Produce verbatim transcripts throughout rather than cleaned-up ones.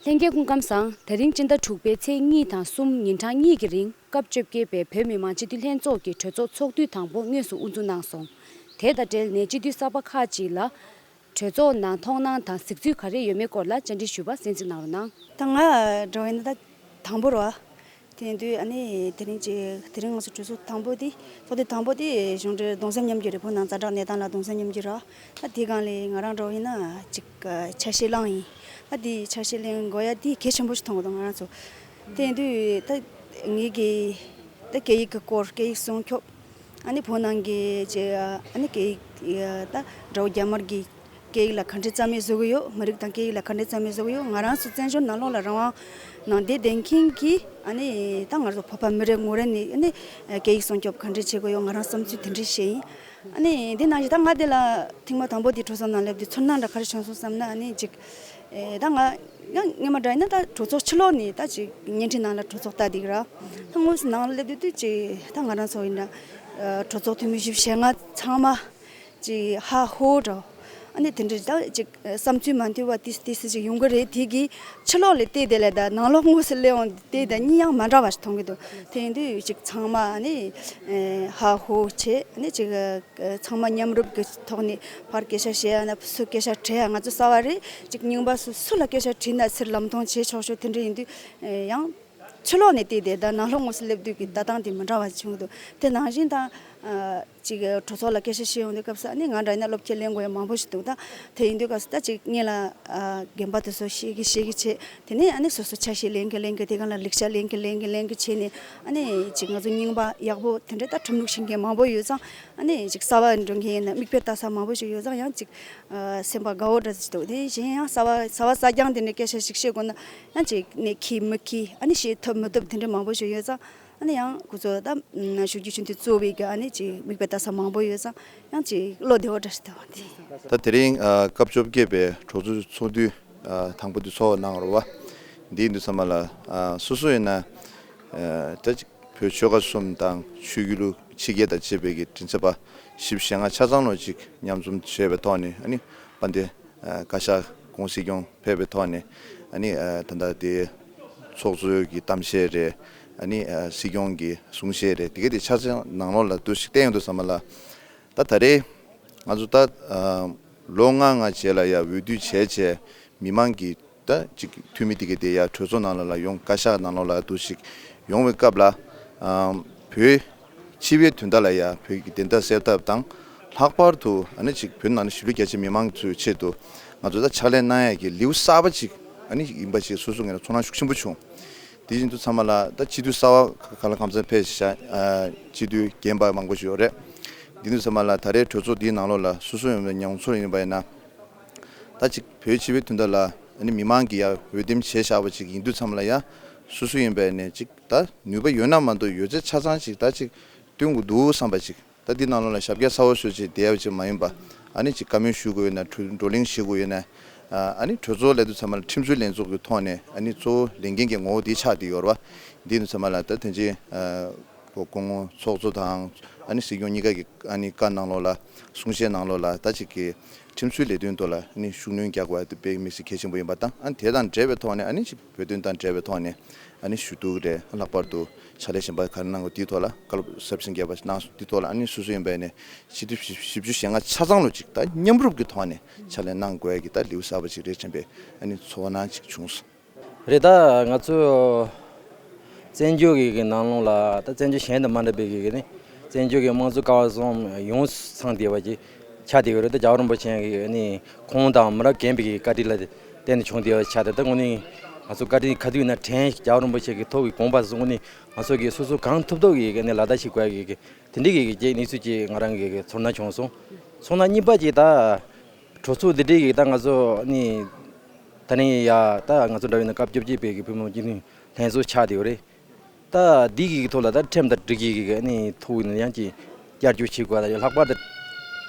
ལྷན་རྒྱས་སྐུ་ཁམས་བཟང་། དེ་རིང་སྤྱི་ཟླ་དྲུག་པའི་ཚེས་གཉིས་དང་གསུམ་ཉིན་གྲངས་གཉིས་ཀྱི་རིང་སྐབས་བཅོ་བརྒྱད་པའི་བོད་མི་མང་སྤྱི་འཐུས་ལྷན་ཚོགས་ཀྱི་གྲོས་ཚོགས་ཚོགས་དུས་དང་པོ་དངོས་སུ་དབུ་འཛུགས་གནང་སོང་། དེ་དང་འབྲེལ་ནས་སྤྱི་འཐུས་གསར་པ་ཁག་ཅིག་ལ་གྲོས་ཚོགས་ནང་མཐོང་སྣང་དང་གཟིགས་ཚུལ་ག་རེ་ཡོད་མེད་སྐོར་ལ་བཅར་འདྲི་ཞུས་པ་གསན་གཟིགས་གནང་རོགས་གནང་། ད་ང་འགྲོ་ཡིན་ན་ད་དང་པོ་རེད་བ། དེ་ཡིན་དུས་ཨ་ནི་དེ་རིང་གཅིག་དེ་རིང་ང་ཚོ་གྲོས་ཚོགས་དང་པོ་དེ་ཚོགས་དུས་དང་པོ་དེ་གཞུང་འབྲེལ་གདུང་སེམས་མཉམ་སྐྱེད་རེད། བོད་ནང་ཛ་དྲག་གནས་སྟངས་ལ་གདུང་སེམས་མཉམ་སྐྱེད་རེད། ད་དེའི་སྒང་ལ་ང་རང་འགྲོ་ཡིན་ན་གཅིག་ཆ་ཤས་བླངས་ཡིན། ད་དེ་ཆ་ཤས་ལེན་དགོས་ཡ་དེ་གལ་ཆེན་པོ་ཞིག་མཐོང་གི་འདུག་ང་རང་ཚོ། དེ་ཡིན་དུས་ད་ངེད་ཀྱི་ད་སྐད་ཡིག་གི་སྐོར་སྐད་ཡིག་སྲུང་སྐྱོབ། ཨ་ནི་བོད་ནང་གི་ཅིག་ཨ་ནི་སྐད་ཡིག་ད་དགྲ་བོ་རྒྱ་དམར་གྱི་སྐད་ཡིག་ལ་ག་འདྲས་རྩ་མེད་བཟོ་གི་ཡོད། མི་རིགས་དང་སྐད་ཡིག་ལ་ག་འདྲས་རྩ་མེད་བཟོ་གི་ཡོད། ང་རང་ཚོ་བཙན་བྱོལ་ནང་ལོགས་ལ་རང་དབང་ནང་བསྡད་བསྡད་མཁན་གྱི་ཨ་ནི་ད་ང་ཚོ་བོད་པ་མི་རེ་ངོ་རེ་ནས་ཨ་ནི་སྐད་ཡིག་སྲུང་སྐྱོབ་ག་འདྲས་བྱེད་དགོས་ཡོད། ང་རང་བསམ་ཚུལ་དེ་འདྲས་བཤད་ཡིན། ཨ་ནི་འདི་ནང་བཞིན་ད་ང་དེ་ལ་ཐེངས་མ་དང་པོ་དེ་གྲོས་ཚོགས་ནང་སླེབས་དུས་ཚོར་སྣང་འདྲ་ག་རེ་བྱུང་སོང་བསམ་ན། ཨ་ནི་ཅིག་ཨེ་ད་ང་ཡང་སྔོན་མ་འདྲ་ཡིན་ན་ད་གྲོས་ཚོགས་ཕྱི་ལོགས་ནས་ད་ཅིག་བརྙན་འཕྲིན་ནང་ལ་གྲོས་ཚོགས་ལྟ་བསྡད་ཀྱི་ར། ད་དངོས་སུ་ནང་ལ་སླེབས་དུས་དུས་ཅིག་ད་ང་རང་ཚོ་ཡིན་ན་གྲོས་ཚོགས་འཐུས་མི་བཞི་བཅུ་ཞེ་ལྔ་ཚང་མ་ཅིག་ཧ་ཧོ་འདྲ། ཨ་ནི་དེ་འདྲ་ད་ཅིག་བསམ་ཚུལ་མ་མཐུན་པ་ཏིས་ཏིས་ཅིག་ཡོང་གི་རེད། དེ་གི་ཕྱི་ལོགས་ལ་བལྟས་དེ་ལས་ད་ནང་ལོགས་དངོས་སུ་སླེབས་འོང་དེ་ད་གཉིས་ཡང་མ་འདྲ་བ་ཞིག་མཐོང་གི་འདུག་དེ་ཡིན་དུས་ཅིག་ཚང་མ་ཨ་ནི་ཧ་ཧོ་བྱས། ཨ་ནི་ཅིག་ཚང་མ་མཉམ་རུབ་ཀྱི་ཐོག་ནས་ཕར་སྐད་ཆ་བཤད་ཡ་ན་སུ་སྐད་ཆ་དྲི་ཡ་ང་ཚོ་གསར་པ་རེད། ཅིག་རྙིང་པ་སུ་སུ་ལ་སྐད་ཆ་དྲིས་ན་ཚུར་ལམ་སྟོན་བྱེད་ཆོག་ཆོག་དེ་འདྲ་ཡིན་དུས་ཡང་ཕྱི་ལོགས་ནས་བལྟས་ཏེ་ད་ནང་ལོགས་དངོས་སུ་སླེབས་དུས་ཀྱི་ལྟ་སྟངས་དེ་མི་འདྲ་བ་བྱུང་འདུག་དེ་ནང་བཞིན་ད་ཅིག་གྲོས་ཚོགས་ལ་སྐད་ཆ་བཤད་ཡོང་དུས་སྐབས་སུ་ཨ་ནི་ང་འདྲ་ཡིན་ན་སློབ་ཁྲིད་ལེན་དགོས་ཡ་མང་པོ་ཞིག་འདུག་ད་དེ་ཡིན་དུས་སྐབས་སུ་ད་ཅིག་སྔོན་ལ་རྒན་པ་དེ་ཚོ་ཤེས་ཀྱི་ཤེས་ཀྱི་བྱས། དེ་ནས་ཨ་ནི་སོ་སོ་ཆ་ཤས་ལེན་གི་ལེན་གི་དེ་ག་ལ་ལེགས་ཆ་ལེན་གི་ལེན་གི་ལེན་གི་བྱས་ནས་ཨ་ནི་ཅིག་ང་ཚོ་རྙིང་པ་ཡག་པོ་དེ་འདྲའི་ད་ཁྲིམས་ལུགས་ཤེས་མཁན་མང་པོ་ཡོད་ཙང་། ཨ་ནི་ཅིག་གསར་པ་འགྲོ་མཁན་ཡིན་ན་མིག་དཔེ་ལྟ་ས་མང་པོ་ཞིག་ཡོད་ཙང་ཡང་ཅིག་སེམས་པ་དགའ་བོ་འདྲ་ཞིག་འདུག་དེ་གཞན་ཡང་གསར་པ་གསར་པ་གསར་རྐྱང་དེ་འདྲའི་སྐད་ཆ་ཞིག་བཤད་དགོས་ན་ཡང་ཅིག་ནས་ཁྱི་མི་ཁྱི་ཨ་ནི་བཤད་ཐུབ་མི་ཐུབ་དེ་འདྲ་མང་པོ་ཞིག་ཡོད་ཙང་། ཨ་ནི་ཡང་ཁོ་ཚོ་ད་ཞུ་རྒྱུ་ཆུང་དུས་གཙོ་བའི་གི་ཨ་ནི་ཅིག་མིག་དཔེ་ལྟ་ས་མང་པོ་ཡོད་ཙང་ཡང་ཅིག་བློ་བདེ་བོ་འདྲ་ཞིག་འདུག་དེ། ད་དེ་རིང་སྐབས་བཅོ་བརྒྱད་པའི་གྲོས་ཚོགས་ཚོགས་དུས་དང་པོ་དེ་ཚོགས་གནང་རོགས་བ། འདིའི་དུས་ཚང་མ་ལ་སོ་སོ་ཡིན་ན་ད་ཅིག་བོད་ཆོལ་ཁ་གསུམ་དང་ཆོས་བརྒྱུད་ལུགས་ཕྱི་རྒྱལ་དང་བཅས་པའི་གི་མགྲིན་ཚབ་པ་བཞི་བཅུ་ཞེ་ལྔ་ཆ་ཚང་ལོ་ཅིག་མཉམ་འཛོམས་བྱས་པའི་ཐོག་ནས་ཨ་ནི་དཔལ་ལྡན་བཀའ་ཤག་ཁོང་སྲིད་སྐྱོང་ཕེབས་པའི་ཐོག་ནས་ཨ་ནི་ད་ལྟ་དེ་ཚོགས་གཙོའི་གི་གཏམ་བཤད་རེད། ཨ་ནི་སྲིད་སྐྱོང་གི་གསུང་བཤད་རེད། དེ་ག་དེ་ཆ་ཚང་ནང་ལོགས་ལ་འདུ་ཞིག་བསྟན་ཡོང་དུས་ཙམ་པ་ལ་ད་ད་རེས་ང་ཚོ་ད་ལོ་ལྔ་ལྔ་རྗེས་ལ་ཡ་འོས་བསྡུ་བྱས་བྱས་མི་མང་གི་ད་ཅིག་འཐུས་མི་དེ་ག་དེ་ཡ་གྲོས་ཚོགས་ནང་ལོགས་ལ་ཡོང་བཀའ་ཤག་ནང་ལོགས་ལ་འདུ་ཞིག་ཡོང་བའི་སྐབས་ལ་བོད་སྤྱི་པའི་དོན་དག་ལ་ཡ་བོད་ཀྱི་བདེན་མཐའ་གསལ་ཐབས་དང་ལྷག་པར་དུ་ཨ་ནི་ཅིག་བོད་ནང་ནས་གཞིས་ལུས་རྒྱ་ཆེ་མི་མང་ཚོའི་ཆེད་དུ་ང་ཚོ་ད་ཕྱག་ལས་གནང་ཡ་གི་ལེའུ་གསར་པ་ཅིག་ཨ་ནི་ཡིན་པ་ཅིག་སོ་སོ་ངོས་ནས་ཚོར་སྣང་ཤུགས་ཆེན་པོ་བྱུང་། དེ་བཞིན་དུ་ཚང་མ་ལ་ད་སྤྱི་འཐུས་གསར་པ་ག་ལ་གང་འཚམ་ཕེབས་ཤག་སྤྱི་འཐུས་རྒན་པ་མང་པོ་ཞིག་ཡོད་རེད། འདི་ཚོ་ཚང་མ་ལ་ད་རེས་གྲོས་ཚོགས་འདིའི་ནང་ལོགས་ལ་སོ་སོ་ཡོང་བའི་མྱོང་ཚོར་ཡིན་པ་ཡིན་ན། ད་ཅིག་བོད་སྤྱི་པའི་དོན་དག་ལ་ཨ་ནི་མི་མང་གིས་ཡ་འོས་འདེམས་བྱས་བཞག་པ་ཅིག་ཡིན་དུས་ཙམ་ལ་ཡ་སོ་སོ་ཡིན་པ་ཡིན་ནས་ཅིག་ད་ནུས་པ་ཡོད་ན་མ་གཏོགས་ཡོད་ཚད་ཆ་ཚང་ཅིག་ད་ཅིག་སྟོན་དགོས་འདུག་བསམ་པ་ཅིག་ད་འདི་ནང་ལོགས་ལ་ཞབས་སྐྱ་ཚ་བོ་ཞུ་ཅིག་བསྡད་ཡ་ཅིག་མ་ཡིན་པ། ཨ་ནི་ཅིག་བཀའ་མོལ་ཞུ་དགོས་ཡོད་ན་གྲོས་བགྲོ་གླེང་བྱེད་དགོས་ཡོད་ན། ཨ་ནི་གྲོས་ཚོགས་སླེབས་དུས་ཙམ་པ་ལ་ཁྲིམས་རྩོད་ལྷན་ཚོགས་ཀྱི་ཐོག་ནས་ཨ་ནི་གཙོ་བོ་ལས་འགན་གྱི་ངོ་བོ་འདི་ཆགས་བསྡད་ཡོད་རེད་བ། འདི་ནི་ཚང་མ་ལ་ད་དེ་འཕྲིན་སྐུ་ངོ་ཚོགས་གཙོ་དང་ཨ་ནི་སྲིད་སྐྱོང་གཉིས་ཀ་གི་ཨ་ནི་བཀའ་ནང་ལོགས་ལ་གསུང་བཤད་ནང་ལོགས་ལ་ད་ཅིག་གི་ཁྲིམས་རྩོད་ལས་དོན་ཐོག་ལ་ཨ་ནི་ཤུགས་སྣོན་རྒྱག་དགོས་པ་དེ་དཔེ་མི་སྲིད་གལ་ཆེན་པོ་ཡིན་པ་དང་། ཨ་ནི་དེ་དང་འབྲེལ་བའི་ཐོག་ནས་ཨ་ནི་ཅིག་བོད་དོན་དང་འབྲེལ་བའི་ཐོག་ནས་ཨ་ནི་ཞུ་གཏུག་རེད། ལྷག་པར་དུ་ཕྱག་ལས་གཞན་པ་ག་རེ་གནང་དགོས་དེའི་ཐོག་ལ་བཀའ་སློབ་ཟབ་ཞིང་རྒྱས་པ་གནང་སོང་། དེའི་ཐོག་ལ་ཨ་ནི་སོ་སོ་ཡིན་པ་ཡིན་ནས་སྤྱི་འཐུས་བཞི་བཅུ་ཞེ་ལྔ་ཆ་ཚང་ལོ་ཅིག་ད་མཉམ་རུབ་ཀྱི་ཐོག་ནས་ཕྱག་ལས་གནང་དགོས་ཡ་གི་ད་ལེའུ་གསར་པ་ཅིག་རེད་དྲན་པའི་ཨ་ནི་ཚོར་སྣང་ཅིག་བྱུང་སོང་། རེད། ད་ང་ཚོ་བཙན་བྱོལ་གྱི་གི་ནང་ལོགས་ལ་ད་བཙན་བྱོལ་གཞན་དང་མ་འདྲ་བའི་གི་གི་ནི་བཙན་བྱོལ་གྱི་དམངས་གཙོ་ཀ་བ་གསུམ་ཡོངས་སུ་ཚང་བསྡད་པ་ཅིག་ཆགས་བསྡད་ཡོད་རེད། ད་རྒྱལ་བ་རིན་པོ་ཆེ་གི་ནི་ཁོང་དང་མི་རབས་རྒན་པའི་གི་བཀའ་དྲིན་ལ་བརྟེན་ནས་བྱུང་བསྡད་པ་ཆགས་ཏེ། ད་དངོས་གནས་ང་ཚོ་བཀའ་དྲིན་ག་དུས་ཡིན་ན་དྲན། རྒྱལ་བ་རིན་པོ་ཆེ་གི་ཐུགས་ཀྱི་དགོངས་པ་སོང་ནས་ང་ཚོ་གི་སོ་སོ་གང་ཐུབ་ཐུབ་ཀྱི་གི་ནི་ལག་བསྟར་བྱེད་དགོས་ཡ་གི་གི་དེ་འདྲའི་གི་གི་གནས་ཚུལ་ཅིག་ང་རང་གི་གི་ཚོར་སྣང་བྱུང་སོང་། ཚོར་སྣང་གཉིས་པ་ཅིག་ད་གྲོས་ཚོགས་འདི་འདྲའི་གི་ད་ང་ཚོ་ནི་ད་ནི་ཡ་ད་ང་ཚོ་འདྲ་བའི་ནི་སྐབས་བཅོ་བརྒྱད་པའི་གི་བོད་མི་མང་སྤྱི་འཐུས་ལྷན་ཚོགས་ཆགས་བསྡད་ཡོད་རེད། ད་འདི་གི་ཐོག་ལ་ད་ཁྲིམས་དང་སྒྲིག་གཞི་གི་ནི་ཐོག་ནས་ཡང་ཅིག་བསྐྱར་བཅོས་བྱེད་དགོས། ད་ལྷག་པར་དུ་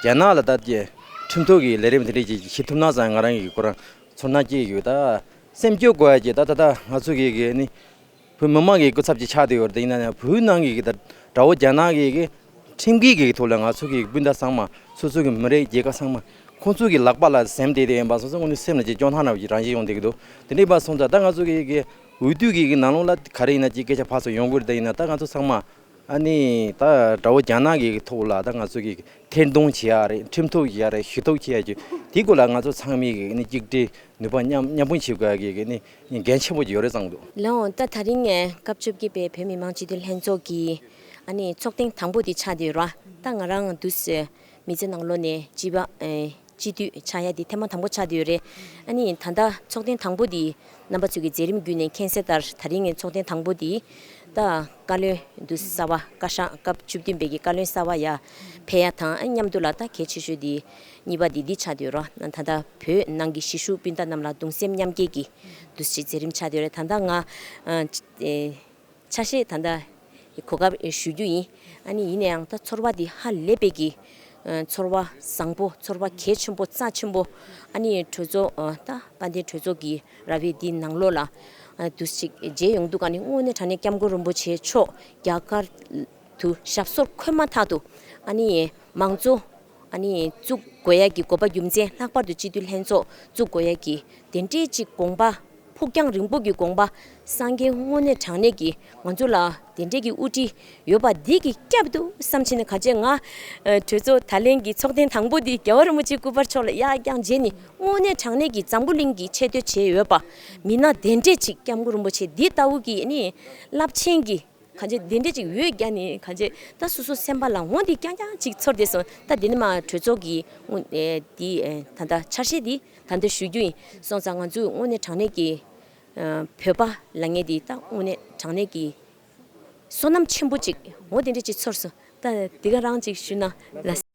རྒྱ་ནག་ལ་ད་ཅིག་ཁྲིམས་ཐོག་གི་ལས་རིམ་དེ་འདྲ་ཅིག་བྱེད་ཐུབ་ན་བསམ་ང་རང་གི་ཁོ་རང་ཚོར་སྣང་སྐྱེ་གི་ཡོད། ད་སེམས་སྐྱོ་དགོས་ཡ་ཅིག་ད་ད་ད་ང་ཚོ་གི་གི་ནི་བོད་མི་མང་གི་སྐུ་ཚབ་ཅིག་ཆགས་བསྡད་ཡོད་རེད། ད་ཡིན་ན་ཡང་བོད་ནང་གི་གི་ད་དགྲ་བོ་རྒྱ་ནག་གི་གི་ཁྲིམས་འགལ་གྱི་ཐོག་ལ་ང་ཚོ་གི་སྤུན་ཟླ་ཚང་མ་སོ་སོ་གི་མི་རིགས་རྒྱལ་ཁབ་ཚང་མ་ ཁོང་ཚོ་གི་ལག་པ་ལ་ཟེམ་བསྡད་དེ་ཡིན་པ་སོང་ཙང་དངོས་གནས་སེམས་ལ་ཅིག་སྐྱོ་སྣང་འདྲ་བོ་ཅིག་རང་བཞིན་ཡོང་བསྡད་ཀྱི་འདུག་དེ་འདྲ་ཡིན་པ་སོང་ཙང་ད་ང་ཚོ་གི་གི་འོས་བསྡུ་གི་གི་ནང་ལོགས་ལ་ག་རེ་ཡིན་ན་ཅིག་སྐད་ཆ་ཕར་ཚུར་ཡོང་གི་རེད། ད་ཡིན་ན་ད་ང་ཚོ་ཚང་མ་ཨ་ནི་ད་དགྲ་བོ་རྒྱ་ནག་གི་ཐོག་ལ་ད་ང་ཚོ་གི་ཐེར་འདོན་བྱེད་ཡ་རེད། ཁྲིམས་ཐོག་བྱེད་ཡ་རེད། ཞུ་གཏུག་བྱེད་ཡ་ཅིག་དེའི་སྐོར་ལ་ང་ཚོ་ཚང་མས་གི་ཨ་ནི་གཅིག་སྒྲིལ་ནུས་པ་མཉམ་མཉམ་སྤུངས་བྱེད་དགོས་ཡ་གི་གི་ཨ་ནི་འགན་ཆེན་པོ་ཅིག་ཡོད་རེད་བསམ་གི་འདུག་ལགས་འོང་། ད་ད་རིང་ངས་སྐབས་བཅོ་བརྒྱད་པའི་བོད་མི་མང་སྤྱི་འཐུས་ལྷན་ཚོགས་ཀྱི་ཨ་ནི་ཚོགས་ཐེངས་དང་པོ་དེ་ཆགས་བསྡད་ཡོད་ར། ད་ང་རང་འདུག་སེ་མི་ཚེ་ནང་ལོགས་ནས་སྤྱི་པ་ཨེ་སྤྱི་འཐུས་ཆགས་ཡ་དེ་ཐེངས་མ་དང་པོ་ཆགས་བསྡད་ཡོད་རེད། ཨ་ནི་ད་ལྟ་ཚོགས་ཐེངས་དང་པོ་དེ་རྣམ་པ་ཚོས་ཀྱི་མཛད་རིམ་བརྒྱུད་ནས་མཁྱེན་གསལ་ལྟར་ད་རིང་གི་ཚོགས་ཐེངས་དང་པོ་དེ་ད་བཀའ་བློན་འདུག་གསར་པ་བཀའ་ཤག་སྐབས་བཅུ་བདུན་པའི་གི་བཀའ་བློན་གསར་པ་ཡར་ཕེབས་ཡ་དང་ཨ་མཉམ་དུ་ལ་ད་གལ་ཆེ་ཤོས་དེ་གཉིས་པ་དེ་འདི་ཆགས་བསྡད་ཡོད་ར། ད་ལྟ་བོད་ནང་གི་གཞིས་བཞུགས་སྤུན་ཟླ་རྣམས་ལ་གདུང་སེམས་མཉམ་སྐྱེད་ཀྱི་འདུག་སེ་མཛད་རིམ་ཆགས་བསྡད་ཡོད་རེད། ད་ལྟ་ང་ཨ་ཨེ་ཆ་ཤས་ད་ལྟ་གོ་སྐབས་ཞུ་རྒྱུ་ཡིན། ཨ་ནི་ཡིན་ན་ཡང་ད་ཚོར་བ་འདི་ཧ་ལས་པའི་གི་ཨ་ཚོར་བ་བཟང་པོ། ཚོར་བ་གལ་ཆེན་པོ་རྩ་ཆེན་པོ། ཨ་ནི་གྲོས་ཚོགས་ཨ་ད་དཔལ་ལྡན་གྲོས་ཚོགས་ཀྱི་ར་བའི་འདི་ནང་ལོགས་ལ་ཨ་འདུག་སེ་མཇལ་ཡོང་དུས་ཀ་ནི་དངོས་གནས་དྲང་གནས་སྐྱབས་མགོན་རིན་པོ་ཆེ་མཆོག་རྒྱ་གར་དུ་ཞབས་སོར་འཁོད་མ་ཐག་ཏུ་ཨ་ནི་མང་གཙོ་ཨ་ནི་བཙུགས་དགོས་ཡ་གི་དགོས་པ་རྒྱུ་མཚན། ལྷག་པར་དུ་སྤྱི་འཐུས་ལྷན་ཚོགས་བཙུགས་དགོས་ཡ་གི་དེ་འདྲའི་ཅིག་དགོངས་པ། ཕུགས་རྒྱང་རིང་པོ་གི་དགོངས་པ། སངས་རྒྱས་དངོས་གནས་དྲང་གནས་ཀྱི་ང་ཚོ་ལ་དེ་འདྲའི་གི་དབུ་ཁྲིད་ཡོད་པ་འདི་གི་སྐྱབས་འདུག་བསམ་བྱས་ནས། ག་ཅེ་ང་ཨ་གྲོས་ཚོགས་ད་ལན་གྱི་ཚོགས་ཐེངས་དང་པོ་འདི་རྒྱལ་བ་རིན་པོ་ཆེའི་སྐུ་པར་ཕྱོགས་ལ་གཡར་བརྐྱངས་བྱས་ནས་དངོས་གནས་དྲང་གནས་ཀྱི་འཛམ་བུ་གླིང་གི་ཆེ་བསྟོད་བྱས་ཡོད་པ། མི་སྣ་དེ་འདྲས་ཅིག་སྐྱབས་མགོན་རིན་པོ་ཆེ་འདི་ལྟ་བུ་གི་ནི་རླབས་ཆེན་གྱི་ག་ཅེ་དེ་འདྲས་ཅིག་འོས་བརྒྱབ་ནས་ག་ཅེ་ད་སོ་སོ་སེམས་པ་ལ་འོ་འདི་རྐྱང་རྐྱང་ཅིག་ཚོར་བསྡད་སོང་། ད་འདི་ནི་མ་གྲོས་ཚོགས་ཀྱི་ཨ་འདི་ཨ་ད་ལྟ་ཆ་ཤས་འདི་ད་ལྟ་ཞུ་རྒྱུ་ཡིན། སོང་ཙང་ང་ཚོས་དངོས་གནས་དྲང་གནས་ཀྱི་ཨ་བོད་པ་ལབ་མཁན་འདི་ད་དངོས་གནས་དྲང་གནས་ཀྱི་བསོད་ནམས་ཆེན་པོ་ཅིག་འོ་དེ་འདྲ་ཅིག་ཚོར་སོང་། ད་འདི་ག་རང་ཅིག་ཞུས་ན་ལགས།